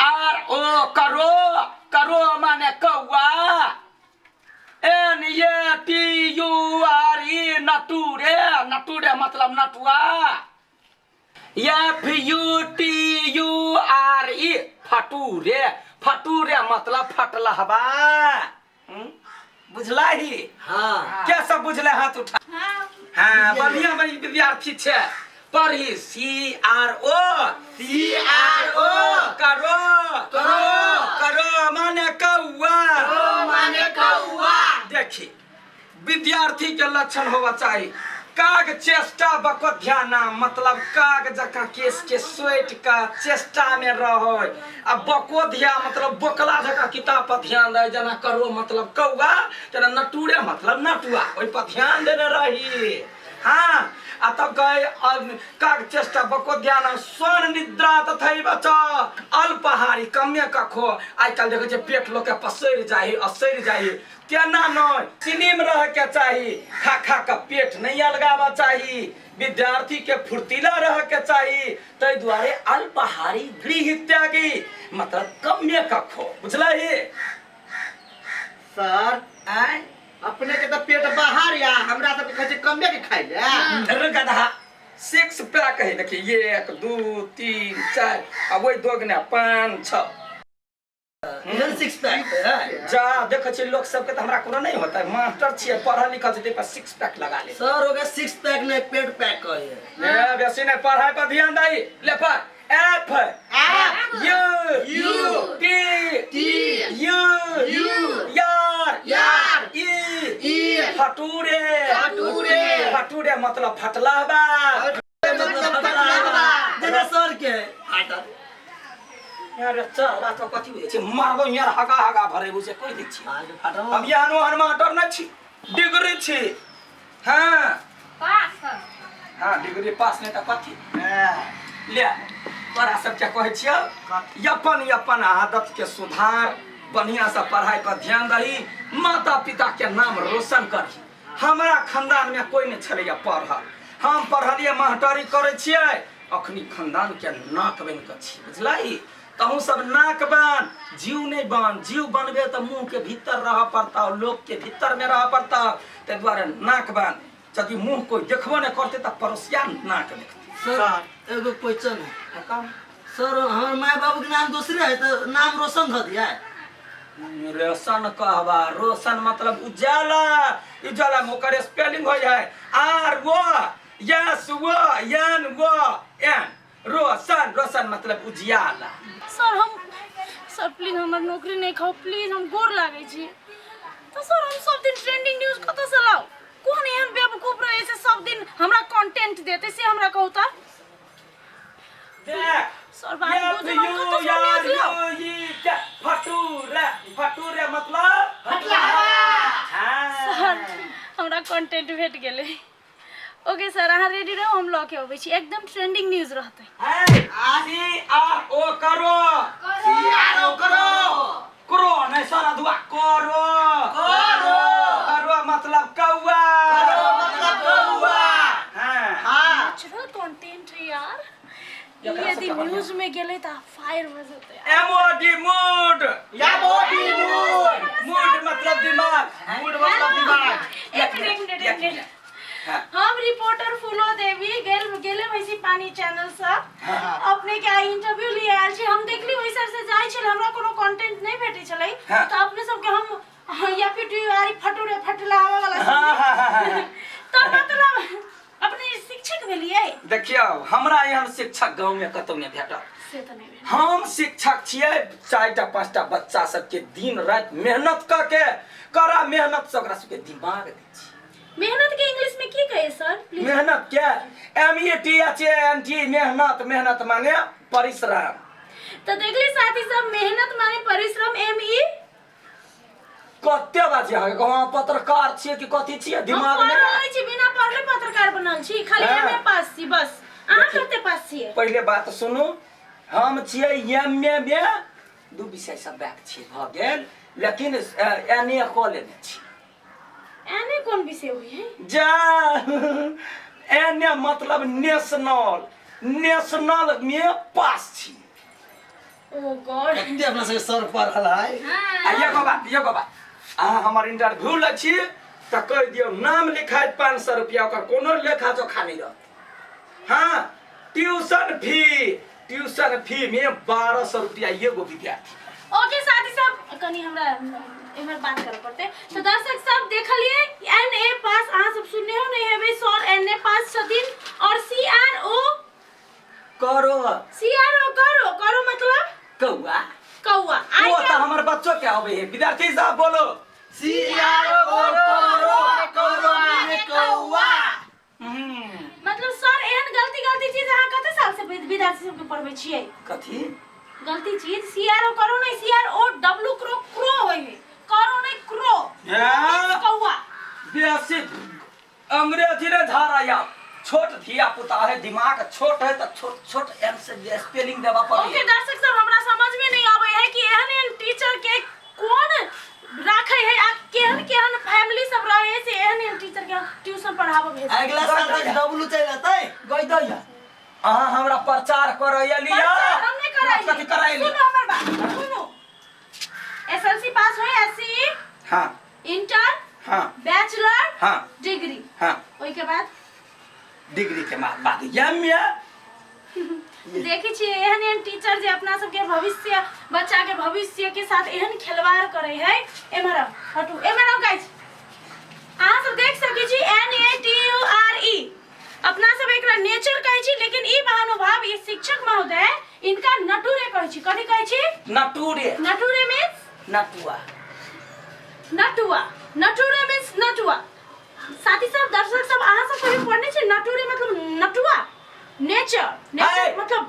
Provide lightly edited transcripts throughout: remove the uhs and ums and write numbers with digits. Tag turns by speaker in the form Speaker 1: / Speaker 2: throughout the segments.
Speaker 1: R O करो, करो माने कौआ। N A T U R E नटूरे, नटूरे मतलब नटुआ। F U T U R E फटूरे, फटूरे मतलब फटलहबा। बुझला ही?
Speaker 2: हाँ।
Speaker 1: क्या सब बुझले? हाथ उठा। हाँ, बढ़िया बढ़िया विद्यार्थी छे। पढ़ी C R O,
Speaker 2: C R O,
Speaker 1: करो,
Speaker 2: करो,
Speaker 1: करो माने कौआ,
Speaker 2: करो माने कौआ।
Speaker 1: देखी, विद्यार्थी के लक्षण होवा चाहिए काग चेष्टा बको ध्यान, मतलब काग जका केस के सोइट का चेष्टा में रहो, आ बको ध्यान मतलब बोकला जका किताब पर ध्यान दे, जना करो मतलब कौआ, जना नटूरे मतलब नटुआ, ओहि पर ध्यान देने रही। हाँ, आ तब कहे काग चेष्टा बको ध्यान स्वर्ण निद्रा तथैव च अल्पहारी कमे कखो। आइ काल्हि देखै छियै पेट लोक के पसरि जाइ असरि जाइ, तेना नहि, सिनेम रह के चाही, खा खा के पेट नहीं अलगावा चाही, विद्यार्थी के फुर्तीला रह के चाही, ताहि दुआरे अल्पहारी गृह त्यागी मतलब कमे कखो। बुझलही?
Speaker 2: सर
Speaker 1: आँय?
Speaker 2: अपने के तो पेट बाहर या हमरा सबके कहै छै कमे के खाइ ले।
Speaker 1: अरे गधा, सिक्स पैक है, देखिए 1 2 3 4 आ वही दोगुना 5 6।
Speaker 2: एहन सिक्स पैक है।
Speaker 1: जा देखै छियै लोक सबके तऽ हमरा कोनो नहि होता, मास्टर छियै, पढ़ल लिखल छियै, ताहि पर सिक्स पैक लगा ले।
Speaker 2: सर हो गया सिक्स पैक नहीं पेट पैक कहिए।
Speaker 1: ए, बेसी नहि, पढ़ाई पर ध्यान दही। ले पढ़ F
Speaker 2: F
Speaker 1: U
Speaker 2: U
Speaker 1: T
Speaker 2: T
Speaker 1: U
Speaker 2: U
Speaker 1: R
Speaker 2: R
Speaker 1: E
Speaker 2: E
Speaker 1: फटूरे,
Speaker 2: फटूरे,
Speaker 1: फटूरे मतलब फटलहबा।
Speaker 2: मतलब फटलहबा। जेना सर के फाटल।
Speaker 1: यार चल तो कथी होइ छै, मारबो यार हगा हगा भरेबो से कोई दै छी।
Speaker 2: आगे फाटल।
Speaker 1: हम एहन ओहन मास्टर नहि छी, डिग्री छी। हाँ
Speaker 3: पास।
Speaker 1: हाँ, डिग्री पास नहि तऽ कथी। ले तोरा सबके कहै छियौ, अपन अपन आदत के सुधार, बढ़िया से पढ़ाई पर ध्यान दही, माता पिता के नाम रोशन करही। हमरा खानदान में कोई नहीं छलैया पढ़ल, हम पढ़लियै, मास्टरी करै छियै, अखनी खानदान के नाक बनि कऽ छी। बुझलही? तहूँ सब नाक बन, जीव नहीं बन। जीव बनबे तऽ मुँह के भीतर रह पड़ता, लोक के भीतर में रह पड़ता, ताहि दुआरे नाक बन। यदि मुँह कोई देखबो नहीं करते तऽ पड़ोसिया नाक देखते।
Speaker 2: सर एगो क्वेश्चन है सर, हमर माय बाबू के नाम दूसरे है तो नाम रोशन धऽ दिया?
Speaker 1: रोशन कहबा, रोशन मतलब उजाला, उजाला में ओकर स्पेलिंग होइ है आर वो एस वो एन वो एन, रोशन, रोशन मतलब उजियाला।
Speaker 3: सर हम, सर प्लीज हमर नौकरी नहीं खाओ प्लीज, हम गोर लागै छी। तो सर हम सब दिन ट्रेंडिंग न्यूज कतऽ से लाउ? कोन एहन बेवकूफ रहै छै सब दिन हमरा कंटेंट देतै, से हमरा कहू तऽ।
Speaker 1: देख
Speaker 3: सर बात बुझू, हम कतऽ से न्यूज लाउ?
Speaker 1: फटूरे, फटूरे मतलब हाँ।
Speaker 3: सर हमरा कंटेंट भेट गेलै। ओके सर, अहाँ रेडी रहू, हम लऽ के अबै छी, एकदम ट्रेंडिंग न्यूज रहतै।
Speaker 1: सी आर ओ करो,
Speaker 2: सी आर ओ करो,
Speaker 1: करो नहीं सर अधुआ, करो,
Speaker 2: करो,
Speaker 1: करो मतलब कौआ,
Speaker 2: करो मतलब कौआ।
Speaker 1: हाँ।
Speaker 2: हाँ।
Speaker 3: नेचुरल कंटेंट है यार।
Speaker 1: एकरा
Speaker 3: यदि
Speaker 1: सबके बढ़िया।
Speaker 3: न्यूज में गेलै तऽ फायर भऽ जेतै।
Speaker 1: एम ओ डी मूड,
Speaker 2: या मोदी मूड,
Speaker 1: मूड मतलब दिमाग,
Speaker 2: मूड मतलब दिमाग।
Speaker 3: एक मिनट, एक मिनट, एक मिनट।
Speaker 1: हाँ।
Speaker 3: हम रिपोर्टर फूलो देवी गेल गेले वैसी पानी चैनल से अपने के आई इंटरव्यू लिए आयल छी। हम देखली ओहि सर से जाइ छल, हमरा कोनो कंटेंट नहीं भेटै छलै
Speaker 1: हाँ।
Speaker 3: तऽ अपने सबके हम हाँ, या फिर टी आर फटूरे फटला आवे वाला सब।
Speaker 1: हाँ, हाँ, हाँ, हाँ।
Speaker 3: तऽ मतलब अपने शिक्षक भेलियै?
Speaker 1: देखियौ, हमरा एहन शिक्षक गाँव में कतौ नहि भेटल।
Speaker 3: से तऽ नहि भेल।
Speaker 1: हम शिक्षक छियै, 4टा 5टा बच्चा सबके दिन राति मेहनत कऽ के कड़ा मेहनत से ओकरा सबके दिमाग दै छियै।
Speaker 3: मेहनत के इंग्लिश में की कहे सर प्लीज?
Speaker 1: मेहनत के M E T H A N T, मेहनत, मेहनत माने परिश्रम।
Speaker 3: तो देखली साथी सब, मेहनत माने परिश्रम, एम ई।
Speaker 1: कते बाजे अहाँके कहू, अहाँ पत्रकार छियै कि कथी छियै?
Speaker 3: हम
Speaker 1: दिमाग
Speaker 3: पढ़ल
Speaker 1: नहि
Speaker 3: नहि छी, बिना पढ़ले पत्रकार बनल छी खाली।
Speaker 1: हाँ।
Speaker 3: एम ए पास छी बस। अहाँ
Speaker 1: देखियौ।
Speaker 3: कते पास छियै?
Speaker 1: पहिले बात सुनू, हम छियै एम ए मे 2 विषय सब बैक छियै, भऽ गेल, लेकिन एन ए कऽ लेने छी।
Speaker 3: एन ए कोन विषय हुई है?
Speaker 1: जा, एन ए मतलब नेशनल, नेशनल में पास छी।
Speaker 3: ओ गॉड।
Speaker 2: कते अपना सबके सर पढ़ल है।
Speaker 1: आ एगो बात, एगो बात, अहाँ हमर इंटरव्यू लै छी तऽ कहि दियौ नाम लिखाइत 500 रुपया, ओकर कोनो लेखा जोखा नहि रहत। हाँ, ट्यूशन फी, ट्यूशन फी में 1200 रुपया एगो विद्यार्थी।
Speaker 3: ओके साथी सब, कनी हमरा एमहर बात करे पड़ते। तो दर्शक सब देखलिए एन ए पास, अहाँ सब सुनने हो नहीं हेबै, सर एन ए पास छथिन और सी आर ओ
Speaker 1: करो,
Speaker 3: सी आर ओ करो, करो मतलब
Speaker 1: कौआ,
Speaker 3: कौआ।
Speaker 1: वो तो हमर बच्चो के आवे है। विद्यार्थी साहब बोलो
Speaker 2: सी आर ओ करो, करो माने कौआ।
Speaker 3: मतलब सर एहन गलती गलती चीज अहाँ कते साल से विद्यार्थी सबके पढ़बै छियै?
Speaker 1: कथी
Speaker 3: गलती चीज? सी आर ओ करो नहीं, C R O W crow, crow होय है, करो नहीं क्रो, कौआ।
Speaker 1: बेसी अंग्रेजी रे धारा या छोट धिया पुता है, दिमाग छोट है तो छोट छोट एम से स्पेलिंग देवा पड़े।
Speaker 3: ओके दर्शक सब, हमरा समझ में नहीं आवे है कि एहन एहन टीचर के कौन राखे है आ केहन केहन फैमिली सब रहे है से एहन एहन टीचर के ट्यूशन पढ़ाबो भेज।
Speaker 2: अगला साल तक डब्लू चलि जेतै।
Speaker 1: गई दैया अहाँ हमरा प्रचार करैया लिया।
Speaker 3: प्रचार हम नहीं कराई।
Speaker 1: कथी कराई?
Speaker 3: सुनो हमर बात सुनो, एसएलसी पास होय, एससी,
Speaker 1: हाँ,
Speaker 3: इंटर,
Speaker 1: हाँ,
Speaker 3: बैचलर,
Speaker 1: हाँ,
Speaker 3: डिग्री,
Speaker 1: हाँ,
Speaker 3: ओहि के बाद
Speaker 1: डिग्री के बाद बाद एम ए।
Speaker 3: देखै छियै एहन एहन टीचर जे अपना सबके भविष्य, बच्चा के भविष्य के साथ एहन खिलवाड़ करे है। एम्हर आउ, हटू, एम्हर आउ गाइस। अहाँ सब देख सकै छी N A T U R E, अपना सब एकरा नेचर कहै छी, लेकिन ई महानुभाव, ई शिक्षक महोदय इनका नटूरे कहै छी। कथी कहै छी?
Speaker 1: नटूरे।
Speaker 3: नटूरे मीन्स
Speaker 1: नटुआ।
Speaker 3: नटुआ, नटूरे मीन्स नटुआ। साथी सब, दर्शक सब, अहाँ सब कहियो पढ़ने छी नटूरे मतलब नटुआ? नेचर, नेचर
Speaker 1: है।
Speaker 3: मतलब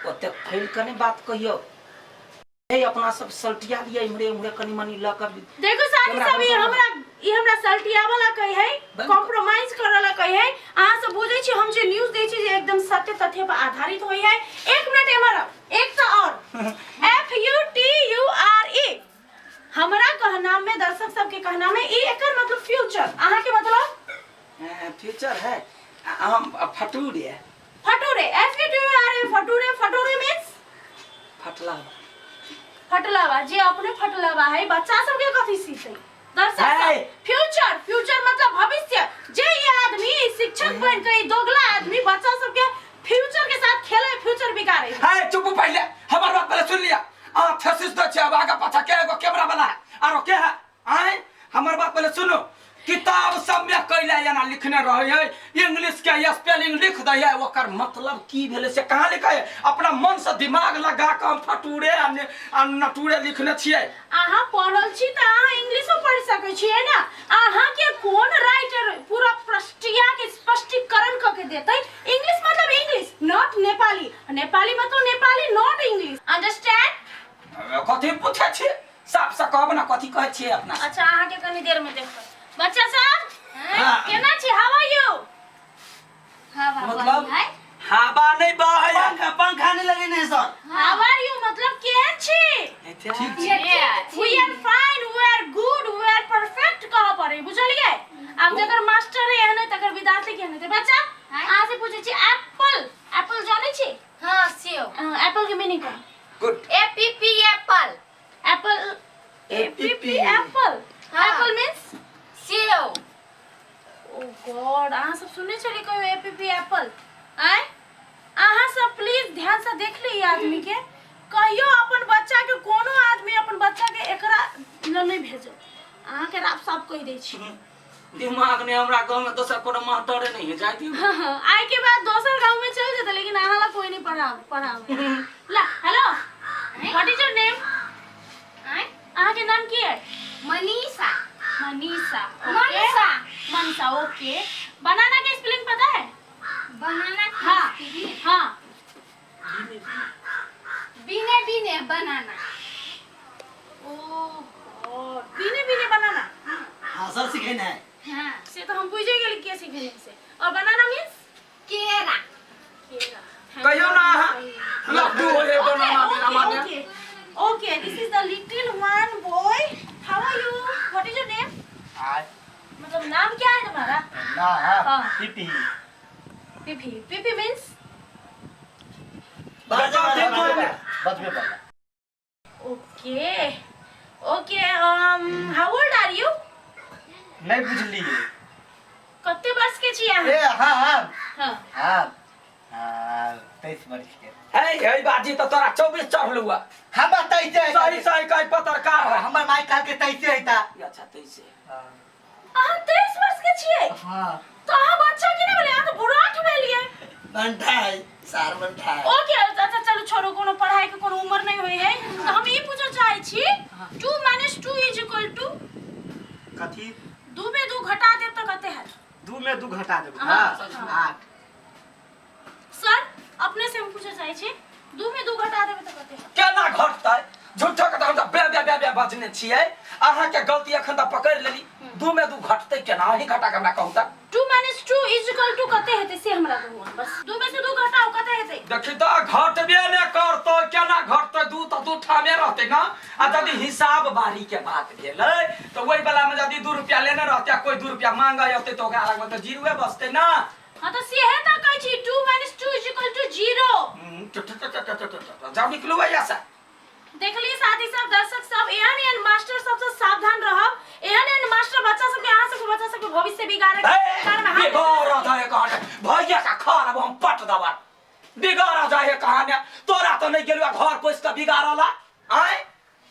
Speaker 1: ओते फैल कने बात कहियो। हे अपना सब सल्टिया लिया इम्हरे उम्हरे कनी मनी लऽ कऽ।
Speaker 3: देखो साथी
Speaker 1: कैमरा
Speaker 3: सब, ई
Speaker 1: बंद करू।
Speaker 3: हमरा, ई हमरा सल्टिया वाला कहे है,
Speaker 1: बंद
Speaker 3: कॉम्प्रोमाइज करे ला कहे है। अहाँ सब बुझै छी हम जे न्यूज दै छी जे एकदम सत्य तथ्य पर आधारित होय है। एक मिनट एम्हर आउ, एक तो और F U T U R E, हमरा कहना में, दर्शक सबके कहना में ई एकर मतलब फ्यूचर। अहाँ के मतलब
Speaker 1: फ्यूचर है। हम फटूरे।
Speaker 3: फटूरे, F U T U R E फटूरे, फटूरे मींस
Speaker 1: फटला।
Speaker 3: फटलावा। जे अपने फटलावा है बच्चा सबके कथी सीखै? दर्शक
Speaker 1: है।
Speaker 3: सब, फ्यूचर, फ्यूचर मतलब भविष्य। जे ई आदमी शिक्षक बन के, ई दोगला आदमी बच्चा सबके फ्यूचर के साथ खेले, फ्यूचर बिगाड़े
Speaker 1: है। चुप, पहले हमर बात पहले सुन लिया। आ थेसिस द छै, अब आगा पाछा के एगो कैमरा वाला है आरो के है? आय हमर बात पहले सुनो। किताब सब में कैला एना लिखने रहे है, इंग्लिश के स्पेलिंग लिख दै है, ओकर मतलब की भेलै से कहाँ लिखै है? अपना मन से दिमाग लगा के हम फटूरे आ आ नटूरे लिखने छियै।
Speaker 3: अहाँ पढ़ल छी तऽ अहाँ इंग्लिशो पढ़ि सकै छियै ने। अहाँ के कोन राइटर पूरा प्रष्टिया के स्पष्टीकरण कऽ के देतै? इंग्लिश मतलब इंग्लिश, not Nepali. Nepali मतलब नेपाली, not English. Understand?
Speaker 1: कथी पूछै छी? साफ से कहब ना कथी कहै छियै अपना।
Speaker 3: अच्छा, अहाँ के कनी देर में देखबै। बच्चा सब
Speaker 2: हाँ।
Speaker 3: केना छी? हाउ आर यू?
Speaker 4: हवा
Speaker 2: मतलब?
Speaker 4: बही है।
Speaker 1: हवा नहीं बहै।
Speaker 2: पंखा, पंखा नहीं लगेने है sir.
Speaker 3: How are you मतलब केहन छी?
Speaker 2: ठीक।
Speaker 3: We are fine, we are good, we are perfect कह पड़े, बुझलियै? आब जकर मास्टर एहन है तकर विद्यार्थी केहन हेतै? बच्चा, अहाँ से पूछै छी, एप्पल, एप्पल जानै छी?
Speaker 4: हाँ, सेब।
Speaker 3: एप्पल के मीनिंग कहू।
Speaker 1: Good.
Speaker 4: A P P apple.
Speaker 3: Apple, A P P apple.
Speaker 4: हाँ।
Speaker 3: एप्पल मींस
Speaker 4: सेब।
Speaker 3: ओ गॉड, अहाँ सब सुनने छलियै कहियो ए पी पी एप्पल? आँय, अहाँ सब प्लीज ध्यान से देख ली ई आदमी के। कहियो अपन बच्चा के, कोनो आदमी अपन बच्चा के एकरा ल नहीं भेजो। अहाँ के राफ साफ कहि दै छी।
Speaker 1: दिमाग नहीं हमरा गाँव में दोसर कोनो मास्टरे नहीं है, जाय दियौ।
Speaker 3: आइ के बाद दोसर गांव में चल जेतै, लेकिन अहाँ ला कोई नहीं पढ़ाव पढ़ाव ला। Hello, what is your name?
Speaker 4: आँय?
Speaker 3: अहाँ के नाम की है?
Speaker 4: Manisha.
Speaker 3: Manisha, okay.
Speaker 4: Manisha.
Speaker 3: Manisha, okay. बनाना के स्पेलिंग पता है?
Speaker 4: बनाना?
Speaker 3: हाँ। हाँ।
Speaker 4: बिने बिने बनाना।
Speaker 3: ओ गॉड, बिने बिने बनाना।
Speaker 2: हाँ सर, सिखेने है।
Speaker 4: हाँ।
Speaker 3: से तो हम बुझे गेली के सिखेने से। और बनाना मींस
Speaker 4: केरा।
Speaker 3: केरा।
Speaker 1: कहियौ ना अहाँ लड्डू होए बनाना बिना माने।
Speaker 3: Okay, okay, this is the little one boy. How are you? What is your name? मतलब नाम क्या है तुम्हारा?
Speaker 5: ना।
Speaker 3: हाँ।
Speaker 5: पीपी।
Speaker 3: पीपी, पीपी मींस
Speaker 2: बाजा, बाजा, बाजा।
Speaker 5: बजबे पड़ला।
Speaker 3: Okay okay, how old are you?
Speaker 5: नहि बुझलियै।
Speaker 3: कते वर्ष के छी अहाँ?
Speaker 5: ए हाँ हाँ।
Speaker 3: हाँ।
Speaker 5: हाँ हाँ, 23 वर्ष के।
Speaker 1: हे हे बाजी, तऽ तोरा 24 चढ़लू है।
Speaker 5: हमरा 23 है।
Speaker 1: सही सही कही, पत्रकार है।
Speaker 5: हमर माय कहल के 23 है ता।
Speaker 1: अच्छा, 23।
Speaker 3: अहाँ 23 वर्ष के छियै?
Speaker 5: हाँ।
Speaker 3: तऽ अहाँ बच्चा के नहि भेलियै, अहाँ तऽ बुढ़ाठ भेलियै।
Speaker 2: बंठा है सार, बंठा है।
Speaker 3: ओके, अच्छा चलू छोड़ू, कोनो पढ़ाई के कोनो उम्र नहीं होई है। तऽ हम ई पूछऽ चाहै छी, 2 माइनस 2 is equal to?
Speaker 5: कथी?
Speaker 3: 2 में 2 घटा देब तऽ कते हैत?
Speaker 5: 2 में 2 घटा देब?
Speaker 3: हाँ।
Speaker 5: हाँ, 8।
Speaker 3: सर, अपने से हम पूछऽ चाहै छी, 2 में 2 घटा देबै तऽ कते हैत?
Speaker 1: केना घटतै? झूठो के तऽ हम तऽ बे बे बे बे बजने छियै। अहाँके गलती एखन तऽ पकड़ि लेली। 2 में 2 घटतै केना? अहीं घटा के हमरा कहू तऽ।
Speaker 3: 2 माइनस 2 is equal to कते हेतै से हमरा कहू अहाँ। बस 2 में से 2 घटाउ, कते हेतै?
Speaker 1: देखी तऽ, घटबे ने करतै। केना घटतै? 2 तऽ 2 ठामे रहतै ने। आ यदि हिसाब बारी के बात भेलै तऽ ओहि वला मे यदि 2 रुपया लेने रहतै आ कोइ 2 रुपया मांगै अतै तऽ ओकरा लगमे तऽ जीरोए बचतै ने।
Speaker 3: हाँ, तऽ सेहे तऽ कहै छी, 2 माइनस 2 is equal to 0।
Speaker 1: जाउ, निकलू भैया से।
Speaker 3: देखलिए साथी सब, दर्शक सब, एहन एहन मास्टर सब से सावधान रहब। एहन एहन मास्टर बच्चा सबके, अहाँ सबके बच्चा सबके भविष्य बिगाड़े के कारण में हाथ
Speaker 1: बिगाड़ जाए कहाने भैया का खार, अब हम पट दबा बिगाड़ जाए कहाने। तोरा तो नहीं गेलुआ घर पोस के बिगाड़ला आय।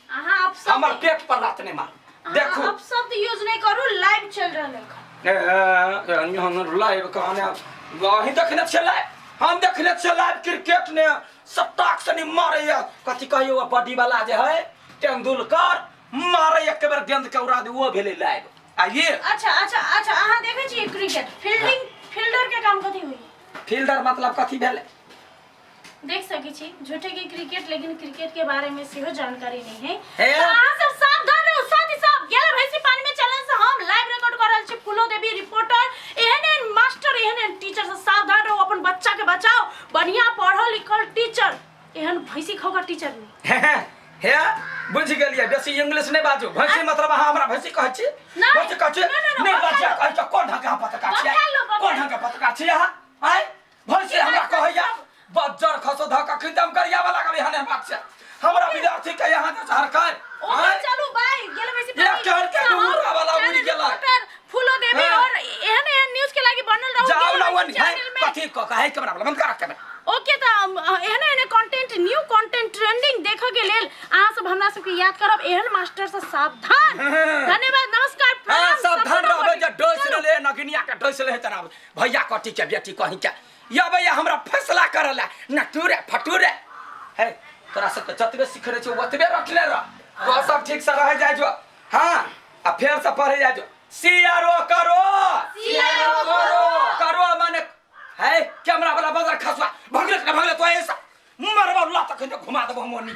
Speaker 3: अहाँ अपशब्द
Speaker 1: हमर पेट पर लात नहीं मार।
Speaker 3: अहाँ
Speaker 1: देखू,
Speaker 3: अपशब्द यूज नहीं करू, लाइव चल रहल है एखन।
Speaker 1: हम लाइव कहाने अहीं देखने छियै लाइव, हम देखने छियै लाइव क्रिकेट ने सट्टाक से नहीं मारैया। कथी कहियो, बॉडी वाला जे है तेंदुलकर, मारे एक बेर गेंद के उड़ा दे, वो भेलै लाइव आ ये।
Speaker 3: अच्छा अच्छा अच्छा, अहाँ देखै छियै क्रिकेट? फील्डिंग, फील्डर के काम कथी होई?
Speaker 1: फील्डर मतलब कथी भेलै?
Speaker 3: देख सकै छी, झूठे के क्रिकेट, लेकिन क्रिकेट के बारे में सेहो जानकारी नहीं है।
Speaker 1: हे।
Speaker 3: तो अहाँ सब सावधान रहू साथी सब। गेल भैंसी पानी में चैनल से हम लाइव रिकॉर्ड कर रहल छी, फूलो देवी रिपोर्टर। एहन एहन मास्टर, एहन एहन टीचर से सावधान रहू, अपन बच्चा के बचाओ। बढ़िया पढ़ल लिखल टीचर, एहन भैंसी खौका टीचर नहीं।
Speaker 1: हे हे, बुझि गेलियै, बेसी इंग्लिश नहि बाजू। भैंसी मतलब अहाँ हमरा भैंसी कहै छी?
Speaker 3: नहि।
Speaker 1: भैंसी कहै छी?
Speaker 3: नहि, नहि, नहि,
Speaker 1: नहि।
Speaker 3: बता
Speaker 1: बच्चा
Speaker 3: लो।
Speaker 1: कहै छै, कोन ढंग के अहाँ पत्रकार छियै?
Speaker 3: बता लो, बता
Speaker 1: कोन ढंग के पत्रकार छियै अहाँ? आँय, भैंसी हमरा कहैया? बज्जर खसो धऽ कऽ खिदम करिया वाला के बिहाने बात छै। हमरा विद्यार्थी के यहाँ जे हरकत
Speaker 3: ओके।
Speaker 1: आँय?
Speaker 3: चलू बाय, गेल भैंसी
Speaker 1: एक
Speaker 3: पानी।
Speaker 1: चढ़ के
Speaker 3: तो हम
Speaker 1: उड़ा वाला उड़ि
Speaker 3: चैनल
Speaker 1: गेलै।
Speaker 3: रिपोर्टर फूलो देवी
Speaker 1: हाँ।
Speaker 3: और एहन एहन न्यूज के लागी बनल रहू
Speaker 1: जाओ
Speaker 3: गेल
Speaker 1: ना
Speaker 3: भैंसी
Speaker 1: वन है
Speaker 3: चैनल में।
Speaker 1: कथी क कहे, कैमरा वाला बंद करा कैमरा।
Speaker 3: ओके, तऽ एहन एहन कंटेंट, न्यू कंटेंट, ट्रेंडिंग देखऽ के लेल अहाँ सब हमरा सबके याद करब। एहन मास्टर से सावधान। धन्यवाद, नमस्कार,
Speaker 1: हाँ,
Speaker 3: प्रणाम।
Speaker 1: सावधान
Speaker 3: सब
Speaker 1: रहबै जे डोस
Speaker 3: चलू।
Speaker 1: ले नगिनिया के डोस ले तना भैया कटी के बेटी कहीं के या भैया हमरा फैसला करला नटूरे फटूरे है। तोरा सबके जतबे सिखने छौ ओतबे रटले रह। तो सब ठीक से रह जाय जो। हाँ, आ फेर से पढ़े जाय जो। सी आर ओ करो, सी आर ओ करो, करो माने है कैमरा वाला बदर खसवा भगले भगले तो ऐसा मरबा ला तक घुमा देबो हम ओनी।